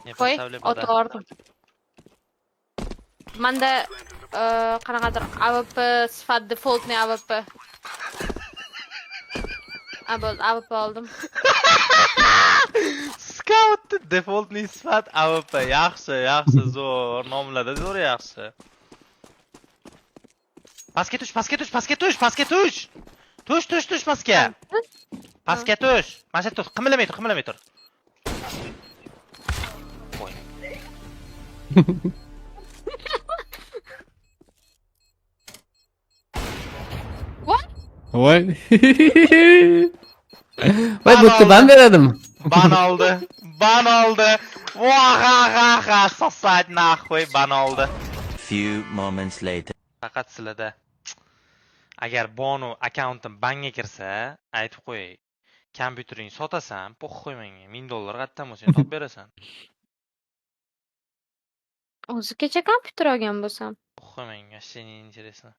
Не Qo'y, поставлю otib вода. yubordim. Manda qanaqadir AWP sifat, дефолтный AWP. A, bo'ldi, AWP oldim. Scout дефолтный sifat AWP. Yaxshi, yaxshi, zo'r. Nomlada zo'r, yaxshi. Pastga tush, pastga tush, pastga tush, pastga tush. Tush, tush, tush pastga. Pastga tush. Mana shu yerda tur, qimillamay tur, qimillamay tur. Qo'y. Voy. Voy, bu yerda ban beradimi? Ban oldi. Ban oldi. Ва-ха-ха-ха, сосать нахуй, ban oldi. Few moments later. Faqat sizlarda agar Bonu akkauntim banga kirsa, aytib qo'yay. Kompyuteringni sotasan, похуй menga. 1000 dollar qayerdan bo'lsa topib berasan. O'zi kecha kompyuter olgan bo'lsam. Похуй menga, вообще не интересно.